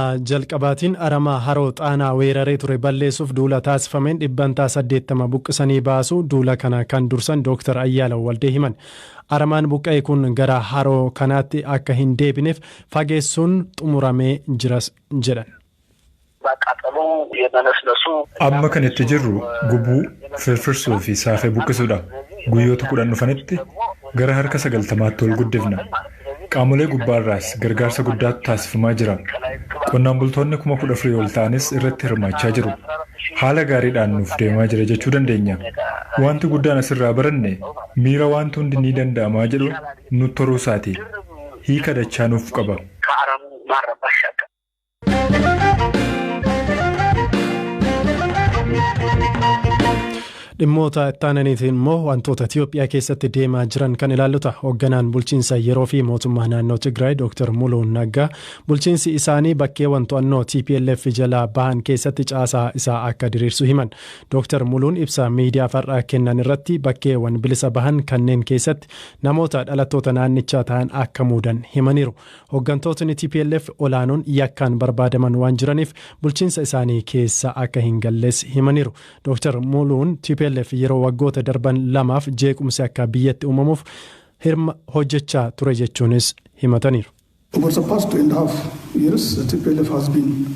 Jalqabaatiin aramaa haroo Xaanaa weeraree ture balleessuuf duula taasifameen dhibbantaa 80 buqqisanii baasu duula kana kan dursan Dooktar Ayyaalaw Waldee himan. Aramaan buqqa'e kun gara haroo kanaatti akka hin deebineef fageessuun xumuramee jiras jedhan. Amma kan itti jirru gubuu, firfirsuu fi saafee buqqisuudha. Guyyoota 10 dhufanitti gara harka 90tti ol guddifna. Qaamolee gubbaarraas gargaarsa guddaatu taasifamaa jira. Qonnaan bultoonni 14,000 ol ta'anis irratti hirmaachaa jiru. Haala gaariidhaan nuuf deemaa jira jechuu dandeenya. Wanti guddaan asirraa baranne miira wanti hundi ni danda'amaa jedhu nutti horuu isaati. Hiika dachaa nuuf qaba. Dhimmoota itti aananiitiin immoo wantoota Itiyoophiyaa keessatti deemaa jiran kan ilaalluta. Hoogganaan bulchiinsa yeroo fi mootummaa naannoo Tigraay Dr. Muluu Naggaa bulchiinsi isaanii bakkeewwan to'annoo TPLF jalaa bahan keessatti caasaa isaa akka diriirsu himan. Dr. Muluun ibsa miidiyaa farraa kennan irratti bakkeewwan bilisa bahan kanneen keessatti namoota dhalattoota naannichaa ta'an akka muudan himaniiru. Hooggantootni TPLF olaanoon yakkaan barbaadaman waan jiraniif bulchiinsa isaanii keessa akka hin galles himaniiru. Dr. Muluun TPLF yeroo waggoota darban lamaaf jeequmsi akka biyyatti uumamuuf hirma hojjechaa ture jechuunis himataniiru. Over the past 2.5 years, the TPLF has been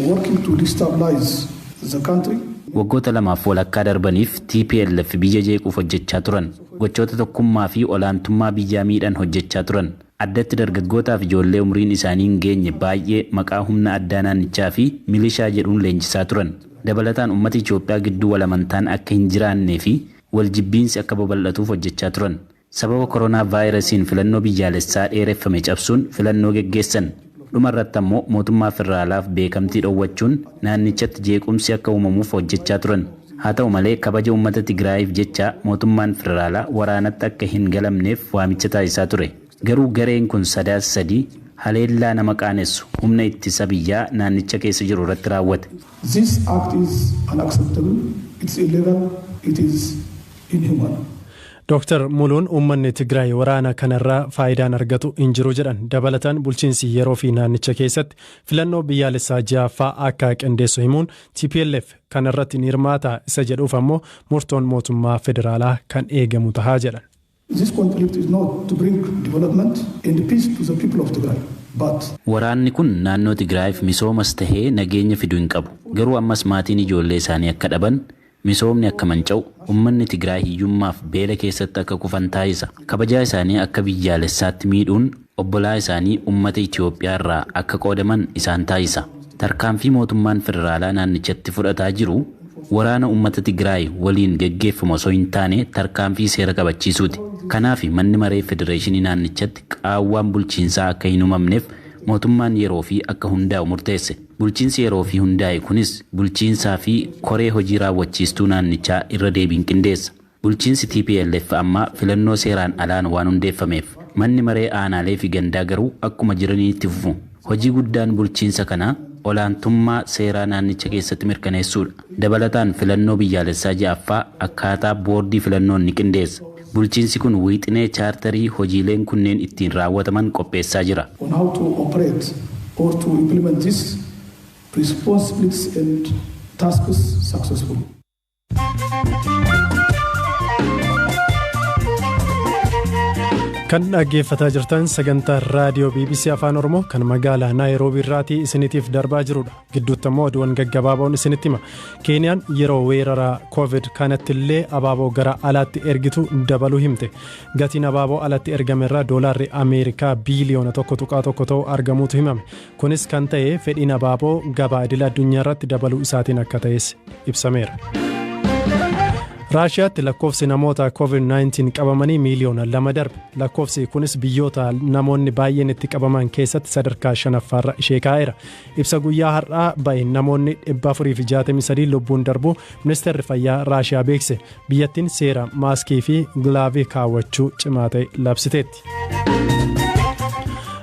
working to destabilize the country. Waggoota lamaaf walakkaa darbaniif TPLF biyya jeequuf hojjechaa turan. Gochoota tokkummaa fi olaantummaa biyyaa miidhan hojjechaa turan. Addatti dargaggootaaf ijoollee umriin isaanii hin geenye baay'ee maqaa humna addaa naannichaa fi milishaa jedhuun leenjisaa turan. Dabalataan uummata Itoophiyaa gidduu wal amantaan akka hin jiraannee fi wal jibbiinsi akka babal'atuuf hojjechaa turan. Sababa koronaa vaayirasiin filannoo biyyaalessaa dheereffame cabsuun filannoo geggeessan. Dhumarratti ammoo mootummaa federaalaaf beekamtii dhoowwachuun naannichatti jeequmsi akka uumamuuf hojjechaa turan. Haa ta'u malee kabaja uummata Tigraayiif jecha mootummaan federaalaa waraanatti akka hin galamneef waamicha taasisaa ture. Garuu gareen kun Sadaasa 3 haleellaa nama qaanessu humna ittisa biyyaa naannicha keessa jiru irratti raawwate. This act is unacceptable, it's illegal, it is inhuman. Dr. Muluun uummanni Tigraay waraana kanarraa faayidaan argatu hin jiru jedhan. Dabalataan bulchiinsi yeroo fi naannicha keessatti filannoo biyyaalessaa ja'affaa akka qindeessu himuun TPLF kanarratti ni hirmaata isa jedhuuf ammoo murtoon mootummaa federaalaa kan eegamu tahaa jedhan. This conflict is not to bring development and peace to the people of Tigray, but Waraanni kun naannoo Tigraayiif misoomas tahee nageenya fiduu hin qabu. Garuu ammas maatiin ijoollee isaanii akka dhaban, misoomni akka manca'u, uummanni Tigraay hiyyummaaf beela keessatti akka kufan taasisa. Kabajaa isaanii akka biyyaalessaatti miidhuun obbolaa isaanii uummata Itoophiyaa irraa akka qoodaman isaan taasisa. Tarkaanfii mootummaan federaalaa naannichatti fudhataa jiru waraana uummata Tigraay waliin geggeeffamu osoo hin taane tarkaanfii seera kabachiisuuti. Kanaaf manni maree federeeshinii naannichatti qaawwaan bulchiinsaa akka hin uumamneef mootummaan yeroo fi akka hundaa'u murteesse. Bulchiinsi yeroo fi hundaa'e kunis bulchiinsaa fi koree hojii raawwachiistuu naannichaa irra deebiin qindeessa. Bulchiinsi TPLF ammaa filannoo seeraan alaan waan hundeeffameef manni maree aanaalee fi gandaa garuu akkuma jiraniitti fufu. Hojii guddaan bulchiinsa kanaa olaantummaa seeraa naannicha keessatti mirkaneessuudha. Dabalataan filannoo biyyaalessaa ja'affaa akkaataa boordii filannoon ni qindeessa. Bulchiinsi kun wiixinee chaartarii hojiileen kunneen ittiin raawwataman qopheessaa jira. on how to operate or to implement these responsibilities and tasks successfully. Kan dhaggeeffataa jirtan sagantaa raadiyoo BBC Afaan Oromoo kan magaalaa Naayiroobii irraatii isiniitiif darbaa jirudha. Gidduutti immoo oduuwwan gaggabaaboon isinitti hima. Keeniyaan yeroo weerara Covid kanatti illee abaaboo gara alaatti ergitu dabaluu himte. Gatiin abaaboo alatti ergame irraa doolaarri Ameerikaa biiliyoona 1.1 ta'u argamuutu himame. Kunis kan ta'e fedhiin abaaboo gabaa idil addunyaa irratti dabaluu isaatiin akka ta'es ibsameera. Raashiyaatti lakkoofsi namoota COVID-19 qabamanii miiliyoona 2 darbe. Lakkoofsi kunis biyyoota namoonni baay'een itti qabaman keessatti sadarkaa shanaffaarra ishee kaa'eera. Ibsa guyyaa har'aa ba'e namoonni 463 lubbuun darbuu ministeerri fayyaa Raashiyaa beekse. Biyyattiin seera maaskii fi gilaavii kaawwachuu cimaa ta'e labsiteetti.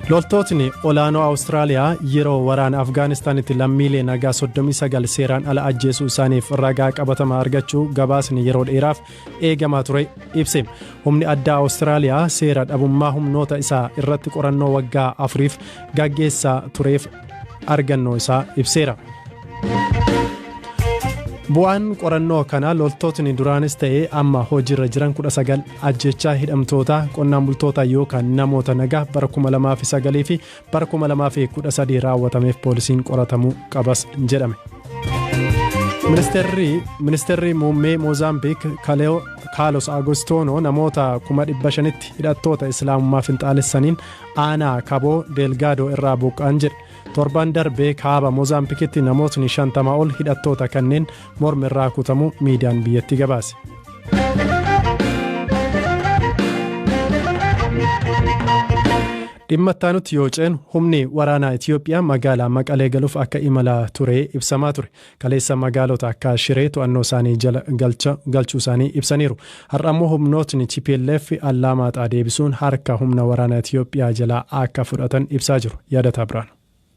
Loltootni olaanoo Awustiraaliyaa yeroo waraana Afgaanistaanitti lammiilee nagaa 39 seeraan ala ajjeesuu isaaniif ragaa qabatamaa argachuu gabaasni yeroo dheeraaf eegamaa ture ibse. Humni addaa Awustiraaliyaa seera dhabummaa humnoota isaa irratti qorannoo waggaa 4f gaggeessaa tureef Argannoo isaa ibseera. Bu'aan qorannoo kanaa loltootni duraanis ta'ee amma hojiirra jiran 19 ajjechaa hidhamtoota, qonnaan bultoota yookaan namoota nagaa bara 2009 fi bara 2013 raawwatameef poolisiin qoratamuu qabas jedhame. Ministeerri muummee Moozaambiik Kaalos Agostoono namoota 500,000tti hidhattoota Islaamummaa finxaalessaniin aanaa Kaboo Deelgaadoo irraa buqqa'an jedhe. Torban darbee kaaba Moozaambikitti namootni 50 ol hidhattoota kanneen morma irraa kutamuu miidiyaan biyyattii gabaase. Dhimma itti yoo ceenu, humni waraanaa Itiyoophiyaa magaalaa Maqalee galuuf akka imala ture ibsamaa ture. Kaleessa magaalota akka Shiree to'annoo isaanii jala galchuu isaanii ibsaniiru. Har'a immoo humnootni TPLF Allaamaaxaa deebisuun harka humna waraanaa Itiyoophiyaa jalaa akka fudhatan ibsaa jiru. Yaadataa biraan.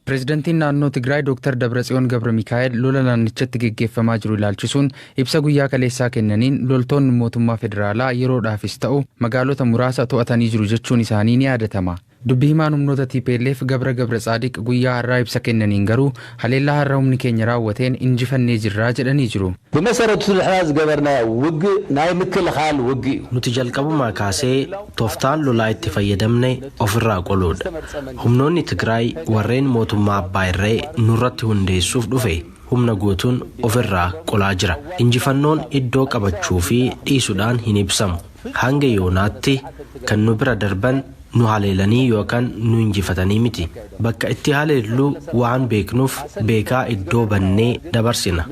Pireezidantiin naannoo Tigraay Dr. Dabratsiyoon Gabra Mikaa'el lola naannichatti geggeeffamaa jiru ilaalchisuun ibsa guyyaa kaleessaa kennaniin, loltoonni mootummaa federaalaa yeroodhaafis ta'u magaalota muraasa to'atanii jiru jechuun isaanii ni yaadatama. Dubbii himaan humnoota TPLF Gabra Gabra Tsaadiq guyyaa har'aa ibsa kennaniin garuu, haleellaa har'a humni keenya raawwateen injifannee jirraa jedhanii jiru. ብመሰረቱ ንሕና ዝገበርናዮ ውግእ ናይ ምክልኻል ውግእ እዩ። Nuti jalqabumaa kaasee tooftaan lolaa itti fayyadamne ofirraa qoluudha. Humnoonni Tigraay warreen mootummaa abbaa irree nurratti hundeessuuf dhufe humna guutuun ofirraa qolaa jira. Injifannoon iddoo qabachuu fi dhiisuudhaan hin ibsamu. Hanga yoonaatti kan nu bira darban nu haleelanii yookaan nu injifatanii miti. Bakka itti haleelluu waan beeknuuf beekaa iddoo bannee dabarsina.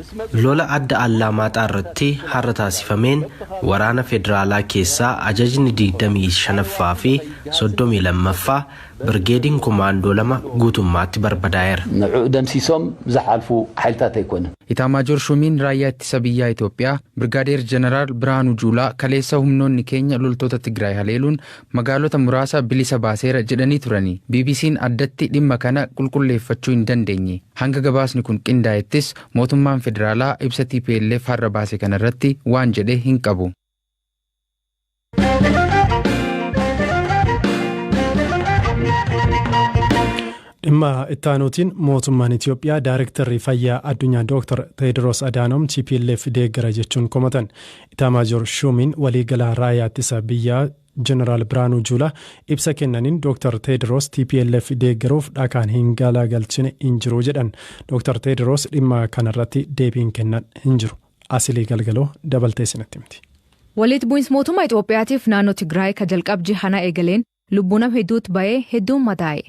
Lola adda Allaamaaxaa irratti har'a taasifameen waraana federaalaa keessaa ajajni 25ffaa fi 32ffaa birgeediin komaandoo lama guutummaatti barbadaa'eera. ንዕኡ ደምሲሶም ዝሓልፉ ሓይልታት ኣይኮነን። Itaamaajoor Shuumiin raayyaa ittisa biyyaa Itoophiyaa Birgaadeer Jeneraal Birhaanuu Juulaa kaleessa humnoonni keenya loltoota Tigraay haleeluun magaalota muraasa bilisa baaseera jedhanii turani. BBC'n addatti dhimma kana qulqulleeffachuu hin dandeenye. Hanga gabaasni kun qindaa'ettis mootummaan federaalaa ibsa TPLF har'a baase kanarratti waan jedhe hin qabu. Dhimma ittaanuutiin, mootummaan Itiyoophiyaa Daarektarri fayyaa addunyaa Dr. Teediroos Adaanom TPLF deeggara jechuun komatan. Itaamaajoor Shuumiin waliigalaa raayyaa ittisa biyyaa Jeneraal Biraanuu Juulaa ibsa kennaniin, Dr. Teediroos TPLF deeggaruuf dhakaan hin galagalchine hin jiru jedhan. Dr. Teediroos dhimma kanarratti deebiin kennan hin jiru. Asilii Galgaloo dabaltee isinitti himti. Walitti bu'iinsi mootummaa Itoophiyaatiif naannoo Tigraay ka jalqabji hana eegaleen lubbuu nama hedduutu ba'ee, hedduun madaa'e.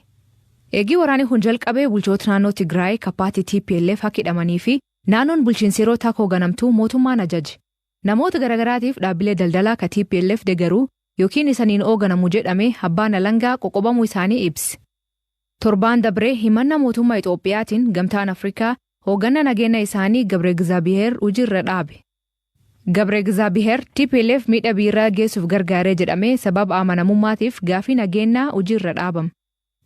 Eegii waraanni kun jalqabee bulchoota naannoo Tigraay ka paartii TPLF akka hidhamanii fi naannoon bulchiinsi yeroo takka hoogganamtuu mootummaan ajaje. Namoota garaagaraatiif dhaabbilee daldalaa ka TPLF deeggaruu yookiin isaniin hoogganamu jedhame abbaan alangaa qoqqobamuu isaanii ibse. Torbaan dabree himannaa mootummaa Itoophiyaatiin Gamtaan Afrikaa hoogganaa nageenya isaanii Gabre Gizaabiheer hojiirra dhaabe. Gabre Gizaabiheer TPLF miidha biiraa geessuuf gargaaree jedhamee sababa amanamummaatiif gaafii nageenyaa hojiirra dhaabame.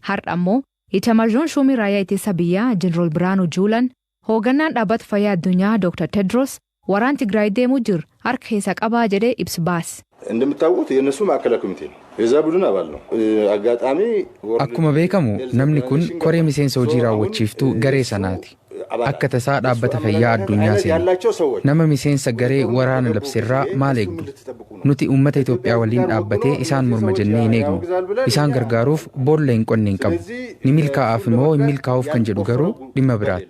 Har'a ammoo Itamaajoon Shuumii raayyaa ittisa biyyaa Jeneraal Biraanuu Juulaan hoogganaan dhaabbata fayyaa addunyaa Dr. Tedros waraan Tigraay deemuu jiru harka keessa qabaa jedhee ibsa baase. እንደምታውቁት የእነሱ ማዕከላዊ ኮሚቴ ነው። የዛ ቡድን አባል ነው። አጋጣሚ Akkuma beekamu namni kun koree miseensa hojii raawwachiiftuu garee sanaati. Akka tasaa dhaabbata fayyaa addunyaa seena. Nama miseensa garee waraana labseerraa maal eegdu? Nuti uummata Itoophiyaa waliin dhaabbatee isaan morma jennee hin eegnu. Isaan gargaaruuf boolla hin qonne hin qabu. Ni milkaa'aaf immoo hin milkaa'uuf kan jedhu garuu dhimma biraati.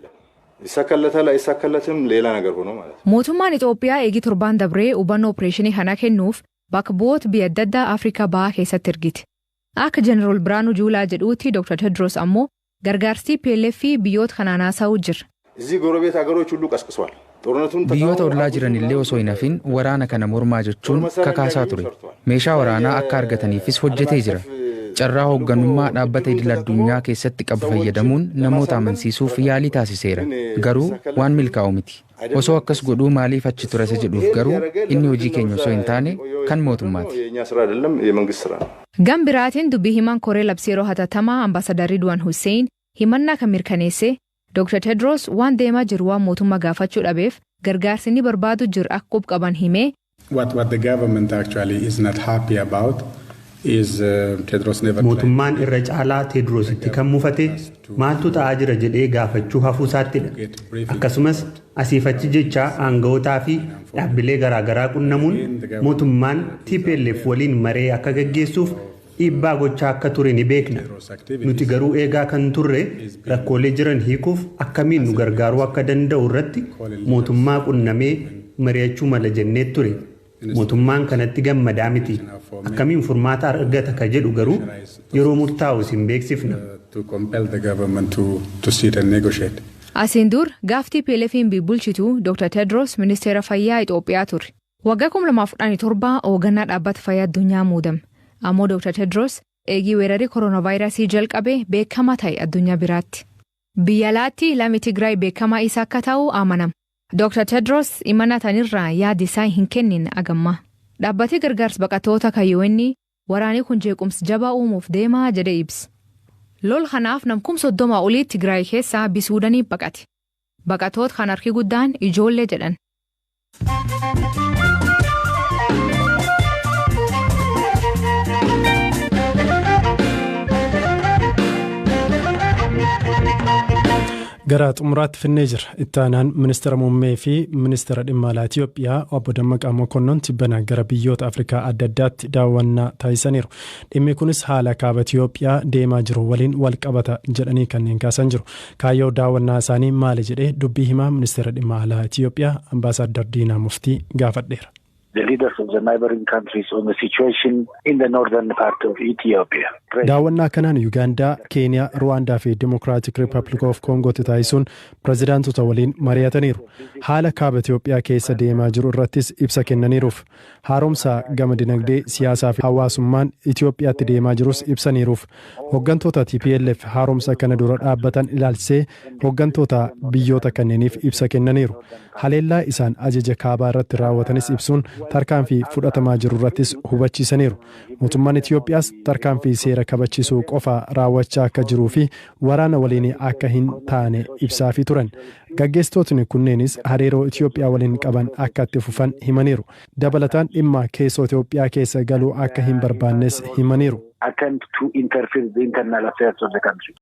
ይሳካለታል አይሳካለትም ሌላ ነገር ሆኖ ማለት ነው። Mootummaan Itoophiyaa eegii torbaan dabree hubannoo opereeshinii kana kennuuf bakka bu'oota biyya adda addaa Afrikaa Bahaa keessatti ergite. Akka Jeneraal Biraanuu Juulaa jedhuutti Dr. Tedros ammoo gargaarsi TPLF fi biyyoota kanaan haasa'uu jira. እዚህ ጎረቤት ሀገሮች ሁሉ ቀስቅሷል። ጦርነቱን Biyyoota ollaa jiran illee osoo hin hafin waraana kana mormaa jechuun kakaasaa ture. Meeshaa waraanaa akka argataniifis hojjetee jira. Carraa hoogganummaa dhaabbata idil addunyaa keessatti qabu fayyadamuun namoota amansiisuuf yaalii taasiseera. Garuu waan milkaa'u miti. Osoo akkas godhuu maaliif achi ture isa jedhuuf garuu inni hojii keenya osoo hin taane kan mootummaati. የእኛ ስራ አይደለም፣ የመንግስት ስራ ነው። Gam biraatiin dubbii himaan koree labsii yeroo hatattamaa Ambaasadar Ridwaan Hussein himannaa kan mirkaneesse, Dr. Tedros waan deemaa jiru waan mootummaa gaafachuu dhabeef gargaarsi inni barbaadu jiru akka qub qaban himee. What the government actually is not happy about Mootummaan irra caalaa Teedroositti kan mufate maaltu ta'aa jira jedhee gaafachuu hafuu isaattidha. Akkasumas asiif achi jecha aanga'ootaa fi dhaabbilee garaagaraa qunnamuun mootummaan TPLF waliin maree akka gaggeessuuf dhiibbaa gochaa akka ture ni beekna. Nuti garuu eegaa kan turre rakkoolee jiran hiikuuf akkamiin nu gargaaruu akka danda'u irratti mootummaa qunnamee mari'achuu mala jennee ture. Mootummaan kanatti gammadaa miti. Akkamiin furmaata argata ka jedhu garuu yeroo murtaa'u isin beeksifna. Asiin dur gaaf TPLF'n bulchitu Dr. Tedros ministeera fayyaa Itoophiyaa ture. Waggaa 2017 hoogganaa dhaabbata fayyaa addunyaa muudame. Ammoo Dr. Tedros eegii weerarii kooronaavaayirasii jalqabe beekamaa ta'e addunyaa biraatti. Biyya alaatti lami Tigraay beekamaa isa akka ta'u amanama. Dr. Tedros imala tanirraa yaada isaa hin kennin agamma. Dhaabbatni gargaarsa baqattoota kan UN waraanni kun jeequmsa jabaa uumuuf deemaa jedhee ibsa. Lol kanaaf namkum 30 olii Tigraay keessaa Suudaanii baqate. Baqattoota kan harki guddaan ijoollee jedhan. Gara xumuraatti finnee jira. Itti aanaan ministeera muummee fi ministeera dhimma alaa Itoophiyaa obbo Dammaqaa Mokonnon tibbana gara biyyoota Afrikaa adda addaatti daawwannaa taasisaniiru. Dhimmi kunis haala kaaba Itoophiyaa deemaa jiru waliin wal qabata jedhanii kanneen kaasan jiru. Kaayyoo daawwannaa isaanii maali jedhee dubbii himaa ministeera dhimma alaa Itoophiyaa Ambaasaadar Diinaa Muftii gaafadheera. The leaders of the neighboring countries on the situation in the northern part of Ethiopia. Daawwannaa kanaan Yuugaandaa, Keeniyaa, Ruwaandaa fi Dimokiraatik Rippaabilik of Koongootti taasisuun pirezidaantota waliin mari'ataniiru. Haala kaaba Itoophiyaa keessa deemaa jiru irrattis ibsa kennaniiruuf. Haaromsa gama dinagdee, siyaasaa fi hawaasummaan Itoophiyaatti deemaa jirus ibsaniiruuf. Hooggantoota TPLF haaromsa kana dura dhaabbatan ilaalchisee hooggantoota biyyoota kanneeniif ibsa kennaniiru. Haleellaa isaan ajaja kaabaa irratti raawwatanis ibsuun tarkaanfii fudhatamaa jiru irrattis hubachiisaniiru. Mootummaan Itoophiyaas tarkaanfii seera kabachiisuu qofa raawwachaa akka jiruu fi waraana waliin akka hin taane ibsaafii turan. Gaggeessitootni kunneenis hariiroo Itoophiyaa waliin qaban akka itti fufan himaniiru. Dabalataan dhimma keessoo Itoophiyaa keessa galuu akka hin barbaannes himaniiru. Attempt to interfere the internal affairs of the country.